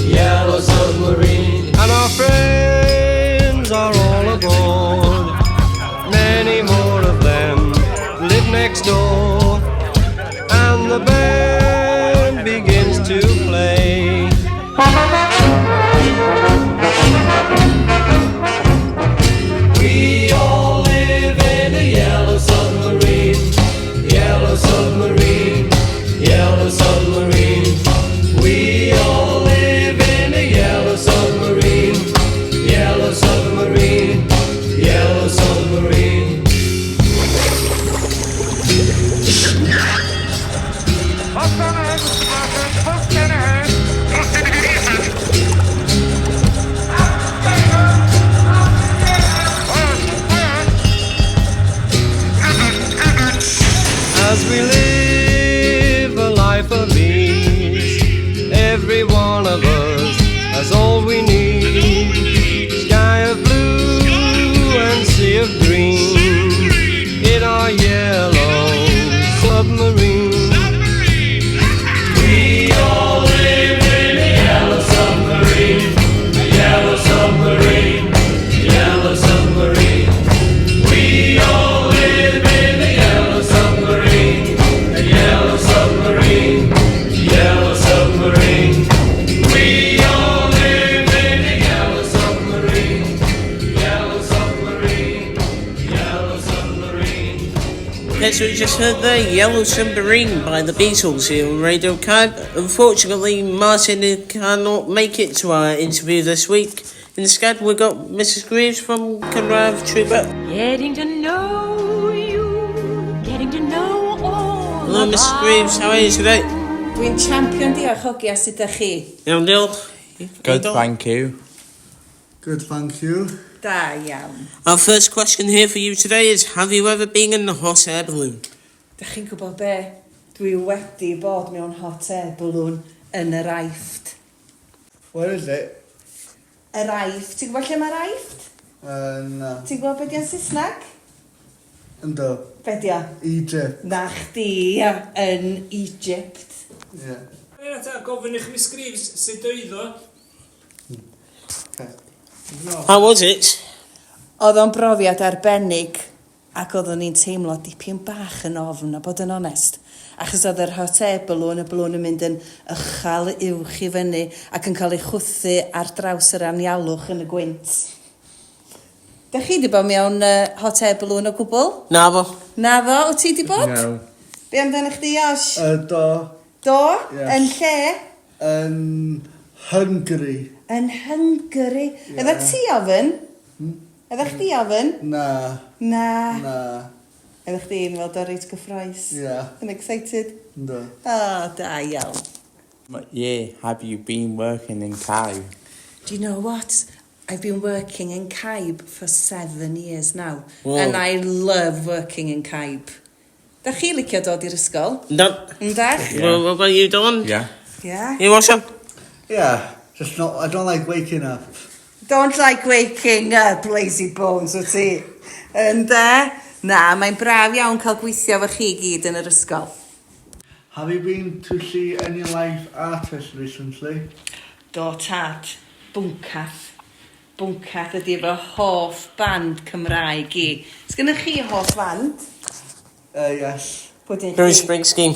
yellow submarine. And our friends are all aboard. Many more of them live next door. And the band begins to play. We all live in a yellow submarine, yellow submarine, yellow submarine. We all live in a yellow submarine, yellow submarine, yellow submarine. As we live a life of ease, every one of us has all we need. Sky of blue and sea of green in our yellow submarine. We all live in a yellow submarine, yellow submarine, yellow submarine. We all live in a yellow submarine, a yellow submarine, yellow submarine. We all live in a yellow submarine, yellow submarine, yellow submarine. Okay, so you just heard there, Yellow Submarine by the Beatles here on Radio Cab. Unfortunately, Martin cannot make it to our interview this week. Instead, we got Mrs. Greaves from Cynradd Trooper. Getting to know you, getting to know all Hello, Mrs. Greaves, how are you today? Dwi'n champion, diolch hogia, sut ydych chi? Iawn, diolch. Good, thank you. Good, thank you. Da iawn. Our first question here for you today is Have you ever been in a hot air balloon? Dych chi'n gwybod be? Dwi wedi bod mewn hot air balloon yn yr Aifft. Where is it? Yr Aifft. Ti'n gwybod lle mae'r Aifft? Na. Ti'n gwybod be di'n Saesneg? Yndw. Be di o? Egypt. Na chdi, yn Egypt. Yeah. Ie, ta, gofyn i'ch Miss Greaves sut oedd o. How was it? Oedd o'n brofiad arbennig ac oeddwn i'n teimlo dipyn bach yn ofn, a bod yn onest. Achos oedd yr hot air balloon, y balloon yn mynd yn uchel uwch i fyny ac yn cael ei chwythu ar draws yr anialwch yn y gwynt. Dych chi 'di bod mewn uh, hot air balloon o gwbl? Naddo. Naddo, wyt ti 'di bod? No. Be amdano chdi, Josh? Do. Do? Yes. Yn lle? Yn Hungary. Yn Hungary. Yeah. Oedda ti ofyn? Hmm? Oedda chdi ofyn? Na. Na. Na. Oedda chdi'n weld o reit gyffroes? Yeah. Yn excited? Yndw. O, da iawn. What year have you been working in Caib? Do you know what? I've been working in Caib for seven years now. Whoa. And I love working in Caib. Da chi licio dod i'r ysgol? No. Yndach? Yeah. Well, what about you, Don? Yeah. Yeah? You Osho? Yeah, just not, I don't like waking up. Don't like waking up, lazy bones, wyt ti? Ynde? Na, mae'n braf iawn cael gweithio efo chi gyd yn yr ysgol. Have you been to see any live artists recently? Do tad, Bwncath. Bwncath ydy fy hoff band Cymraeg i. Sgynnych chi hoff band? Yes. Pwy 'di un Bruce chdi? Springsteen.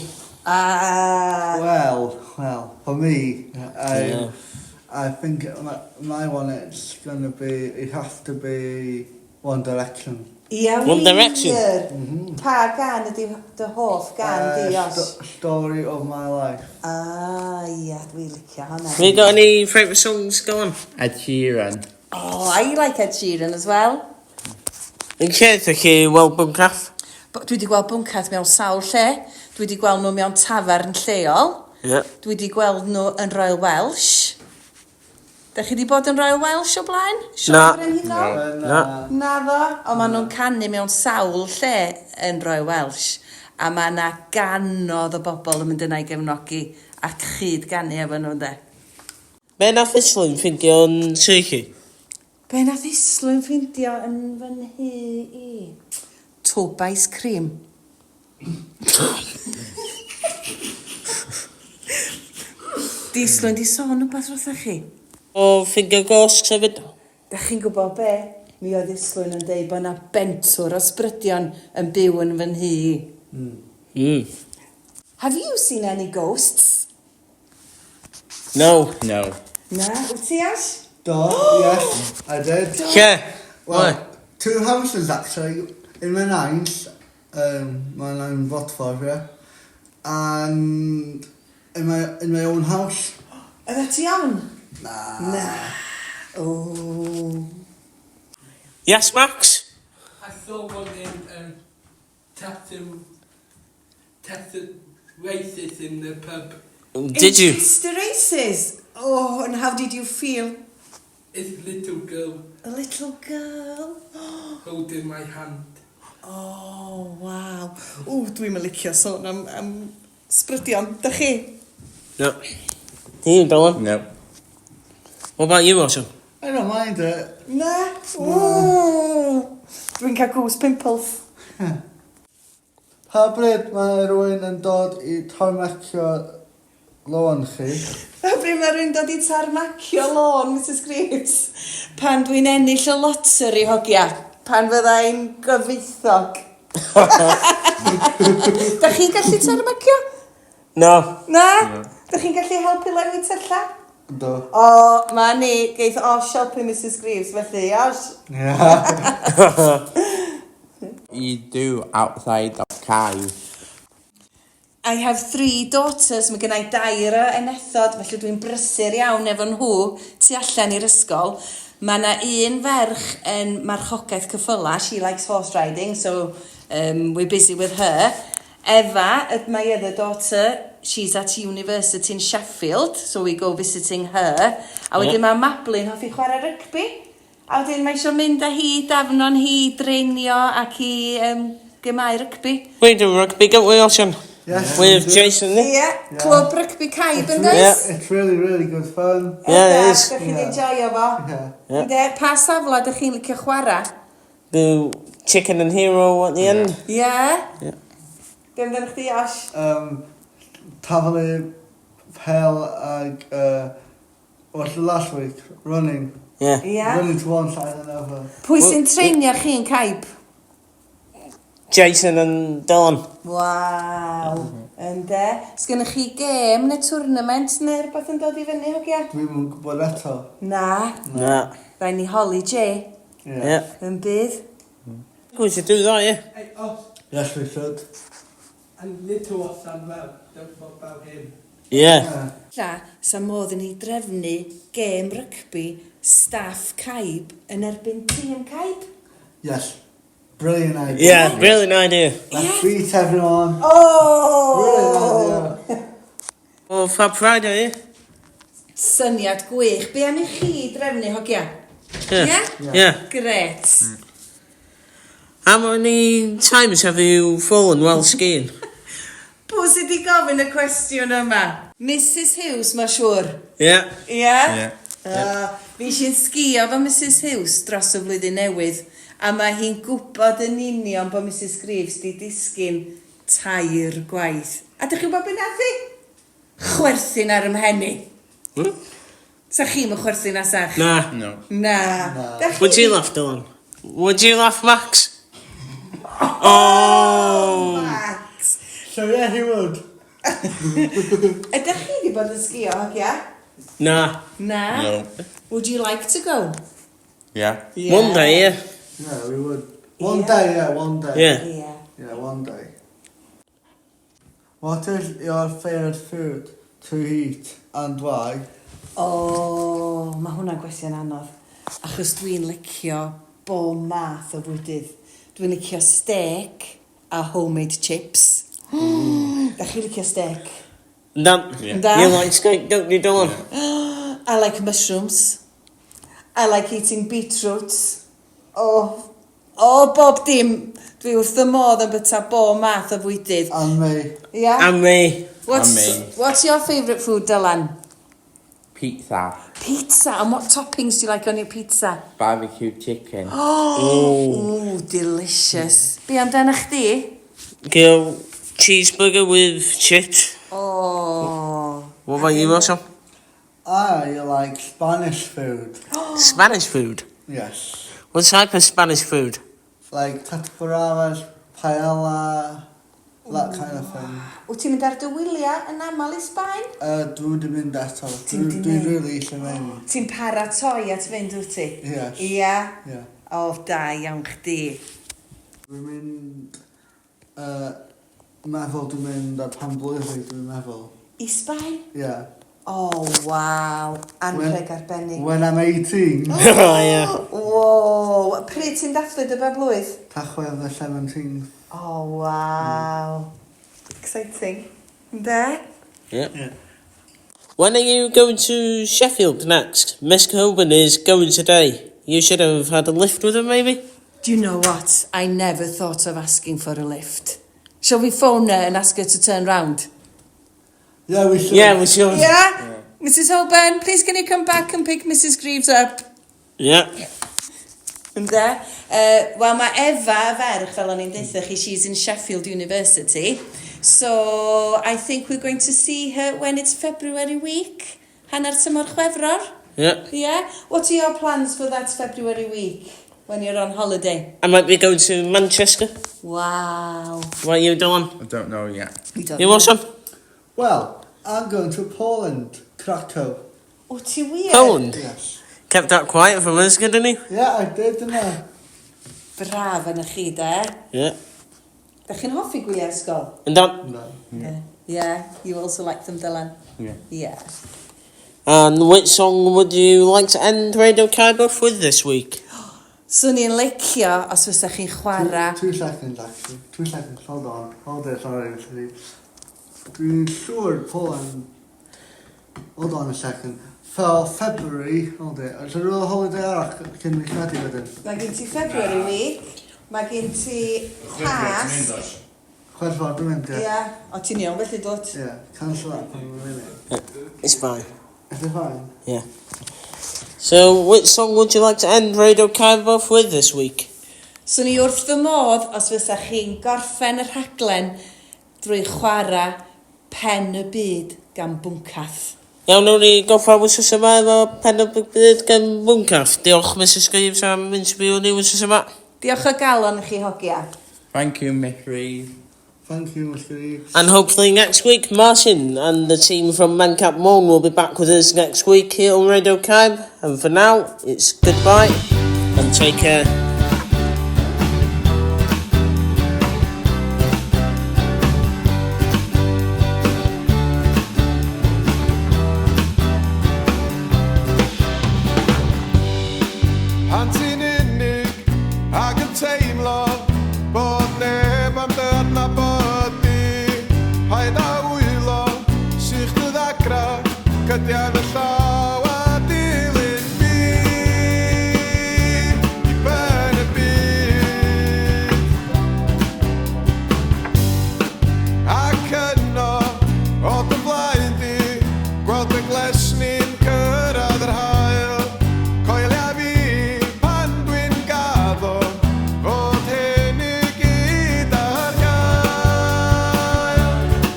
Ah! Well, well, for me, I, Yeah. I think my, my one it's gonna be, it has to be One Direction. Ia One Direction? wir? Pa gan ydy dy hoff gan di, Os? Story of my life. Ah, ia, dwi licio hwnna. Have you got any favourite songs? Go on. Ed Sheeran. Oh, I like Ed Sheeran as well. Yn lle ydych chi weld Bwncath? Dwi wedi gweld Bwncath mewn sawl lle. Dwi wedi gweld nhw mewn tafarn lleol. Yeah. Dwi wedi gweld nhw yn Royal Welsh. Da chi wedi bod yn Royal Welsh o blaen? Sioe Na. Frenhinol? Na. Na ddo, ond maen nhw'n canu mewn sawl lle yn Royal Welsh. A mae yna ganodd o bobl yn mynd yna i gefnogi a chyd ganu efo nhw, ynde. Be nath Islwyn ffindio yn tŷ chi? Be nath Islwyn ffindio yn fy nhŷ i? Twb ice cream. Di Islwyn di sôn wbath wrthoch chi? O ffindio ghosts hefyd? Dach chi'n gwybod be? Mi oedd Islwyn yn deud bod 'na bentwr o sbrydion yn byw yn fy nhŷ i. Have you seen any ghosts? No. No. Na, wyt ti Ash? Do, yes, I did. Lle? Well, two houses actually. In my nain's, my nain Watford, yeah. And in my, in my own house. Oeddet ti iawn? Na. Na. O. Yes, Max? I saw one in Tattoo, Tattoo Races in the pub. Did you? It's the races. Oh, and how did you feel? It's little girl A little girl. holding my hand. Oh, wow. O, dwi'm yn licio sôn am, am sbrydion. Dych chi? No. Do you, Dylan? No. What about you, Osho? I don't mind it. Na? Ww. Dwi'n cael goose pimples. Pa bryd mae rhywun yn dod i tarmacio lôn chi? Pa bryd mae rhywun dod i tarmacio lôn, Mrs Greaves? Pan dwi'n ennill y lottery, hogia. Pan fyddai'n gyfoethog. Da chi'n gallu tarmacio? No. Na? Da chi'n gallu helpu lenwi tylla? Do. O, ma ni, geith Osh helpu Mrs Greaves, felly, Osh. Yeah. You do outside of Caib. I have three daughters, mae gennau dair o enethod, felly dwi'n brysur iawn efo nhw tu allan i'r ysgol. Mae yna un ferch yn marchogaeth ceffyla, she likes horse riding, so we're busy with her. Eva, my other daughter, she's at university in Sheffield, so we go visiting her. A wedyn mae Mablin hoffi chwarae rygbi. A wedyn mae eisiau mynd â hi, dafnon hi, i dreinio ac i um, gemau rygbi. We do rugby, don't we, Osian? Yes. With Jason. Ie, yeah. Clwb rygbi Caib yn Yeah. does? It's really, really good fun. Yeah, it is. Dych chi'n enjoyo fo? Yeah. Yeah. Ynde, pa safle dych chi'n licio chwarae? The chicken and hero at the end. Ie? Yeah. Yeah. Be amdano chdi, Osh? Taflu pel ag, what's the last week? Running. Yeah. Yeah. Running to one side and over. Pwy sy'n treinio chi yn Caib? Jason and Dylan. Waw. Ynde. Sgynnych chi gêm neu tournament neu rhywbeth yn dod i fyny, hogia? Dwi'm yn gwybod eto. Na. Na. Rhaid ni holi Jay. Yeah. Yeah. Yn bydd. We should do that, yeah. Hey, us. Yes, we should. And little us as well. Don't forget about him. Yeah. Lla, sa modd i ni drefnu gêm rygbi staff Caib yn erbyn tîm Caib. Yes. Brilliant idea. Yeah, brilliant idea. Let's beat everyone. Oh! Brilliant idea. Well, Fab Friday, yeah? Syniad gwych. Be am i chi drefnu, hogia? Yeah. Ie? Yeah. Gret. How many times have you fallen while skiing? Pwy sydd wedi gofyn y cwestiwn yma? Mrs Hughes, mae siŵr. Yeah. Ie? Yeah. Fi sy'n sgio efo Mrs Hughes dros y flwyddyn newydd, a mae hi'n gwybod yn union bod Mrs Greaves di disgyn tair gwaith. A dych chi'n gwybod beth nath hi? Chwerthin ar 'y mhen i. Sa chi'm yn chwerthin na sach? Na. No. Na. Dach chi Would you laugh, Dylan? Would you laugh, Max? Oh! Max! So yeah, he would. Ydych chi wedi bod yn sgio, hogia? Na. Na? No. Would you like to go? Yeah. Yeah. One day, yeah. Yeah, we would. One day, yeah, one day. Yeah. Yeah. Yeah, one day. What is your favourite food to eat and why? O, mae hwnna'n gwestiwn anodd. Achos dwi'n licio bob math o fwydydd. Dwi'n licio steak a homemade chips. Da chi licio steak? No. Yeah. You like steak, don't you, Dylan? I like mushrooms. I like eating beetroot. Oh, oh, bob dim. Dwi wrth y modd yn byta bob math o fwydydd. And me. Yeah? And me. What's, And me. what's your favourite food, Dylan? Pizza. Pizza. And what toppings do you like on your pizza? Barbecue chicken. Oh, ooh, delicious. Be amdano chdi? Go cheeseburger with chips. Oh. What about you, Russell? I like Spanish food. Spanish food? Yes. What type of Spanish food? Like tatas paella, that kind of thing. Wyt ti'n mynd ar dy wyliau yn aml i Sbaen? Dwi wedi mynd eto. Ti'n Dwi di dwi mynd? really eisiau mynd. Ti'n paratoi at fynd, wyt ti? Yes. Ia? Yeah. O, da iawn chdi. Dwi'n mynd... Meddwl dwi'n mynd ar pan blwyddyn dwi'n meddwl. I Sbaen? Yeah. O, waw. Anrheg arbennig. When I'm 18. Oh, yeah. Wow. Pryd ti'n dathlu dy ben blwydd? Tachwedd the 17th. Oh, wow. Exciting. Ynde? Yeah. When are you going to Sheffield next? Miss Coburn is going today. You should have had a lift with her, maybe? Do you know what? I never thought of asking for a lift. Shall we phone her and ask her to turn round? Yeah, we should. Yeah, we should. Yeah? Mrs Holburn, please can you come back and pick Mrs Greaves up? Yeah. Ynde? Wel, mae Efa, y ferch, fel o'n i'n deutha chi, she's in Sheffield University. So, I think we're going to see her when it's February week. Hanner tymor Chwefror. Yeah. Yeah? What are your plans for that February week when you're on holiday? I might be going to Manchester. Wow. What are you doing? I don't know yet. You don't You know. want some? Well, I'm going to Poland, Krakow. O, ti wir? Poland? Yes. Kept that quiet from us, didn't he? Yeah, I did, didn't I? Braf yn y chi, de. Yeah. Da chi'n hoffi gwyliau ysgol? And that. No. Yeah. Yeah, you also like them, Dylan? Yeah. Yeah. And which song would you like to end Radio Caib off with this week? Swn i'n licio os fysa chi'n chwarae. Two seconds, actually. 2 seconds, hold on. Hold it, sorry. Sorry. Dwi'n siŵr Poland. Hold on a second. For February, hold it. Oes rhyw holiday arall cyn mis Medi wedyn? Mae gen ti February week, mae gen ti Pasg. Chwefror, dwi'n mynd, ie. Ie, o ti'n iawn felly dwt? Ie, cancel that for a minute. It's fine. Is it fine? Yeah. So, which song would you like to end Radio Cyf off with this week? Swn i wrth fy modd os fysa chi'n gorffen y rhaglen drwy chwarae Pen y Byd gan Bwncath. Iawn, nawn ni gorffen wythnos yma efo Pen y Byd gan Bwncath. Diolch Mrs Greaves am interview ni wythnos yma. Diolch o galon i chi hogia. Thank you, Miss Reeves. Thank you, Mr Reeves. And hopefully next week, Martin and the team from Mancap Môn will be back with us next week here on Radio Cyb. And for now, it's goodbye and take care. Pan ti'n unig ac yn teimlo bod neb am dy adnabod di, paid â wylo, sych dy ddagra, cydia yn y llaw a dilyn fi i ben y byd. Ac yno, o dy flaen di, gweld y glesni'n cyrraedd yr haul. Coelia fi pan dwi'n gaddo, fod hyn i gyd ar gael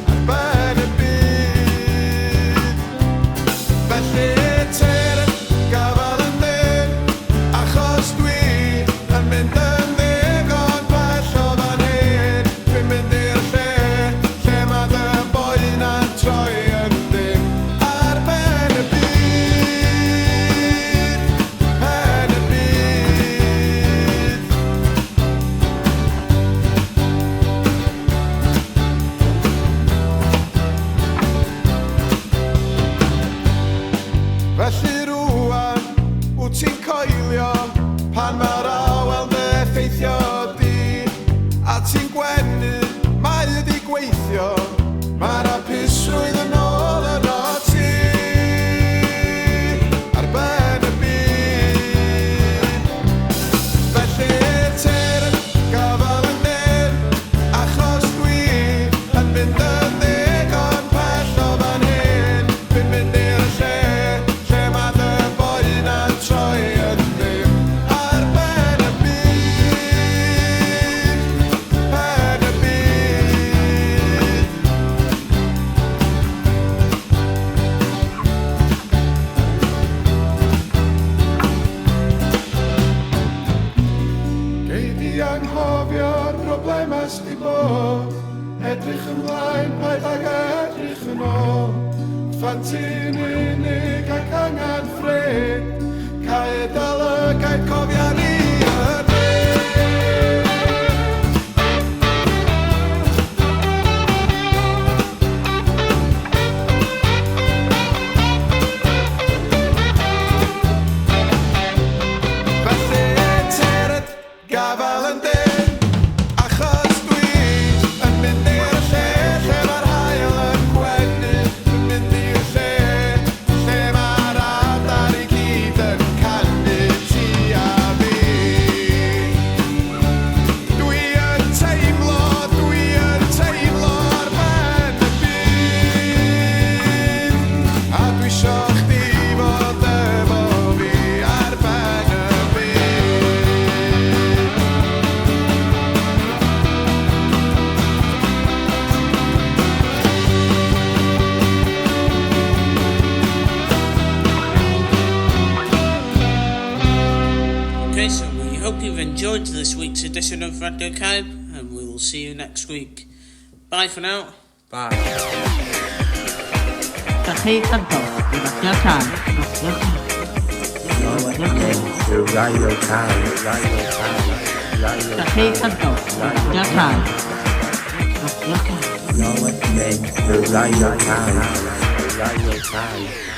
ar ben y byd. Felly tyrd, gafal yn dyn, achos dwi yn mynd yn ddigon pell o fan hyn. Dwi'n mynd i'r lle, lle mae dy boena'n troi yn dim ar ben y byd, pen y byd. Felly rŵan, wyt ti'n coelio pan mae'r awel dy effeithio di, a ti'n gwenu, mae wedi gweithio, mae'r hapusrwydd yn ôl yno ti ar ben y byd. Felly tyrd, gafal yn dyn, achos dwi yn mynd yn ddigon pell o fan hyn. Dwi'n mynd i'r lle, lle mae dy boena'n troi yn ddim ar ben y byd, pen y byd. Gei di anghofio'r problemau sy 'di bod, edrych ymlaen, paid ag edrych yn ôl. Phan ti'n unig ac angen ffrind, cau dy lygaid, cofia ni ydyn. Felly tyrd, gafal yn dyn, achos dwi yn mynd i'r lle, lle mae'r haul yn gwenu. Dwi'n mynd i'r lle, lle mae'r adar i gyd yn canu ti a fi. Dwi yn teimlo, dwi yn teimlo ar ben y byd, a dwi isio chdi fod efo fi ar ben y byd. Okay, so we hope you've enjoyed this week's edition of Radio Cyb, and we will see you next week. Bye for now. Bye. Dach chi gwrando i Radio Cyb. Radio Cyb. Radio Cyb. Radio Cyb, Radio Cyb, Radio Dach chi gwrando i Radio Cyb. Radio Cyb. You're listening to Radio Cyb, Radio Cyb.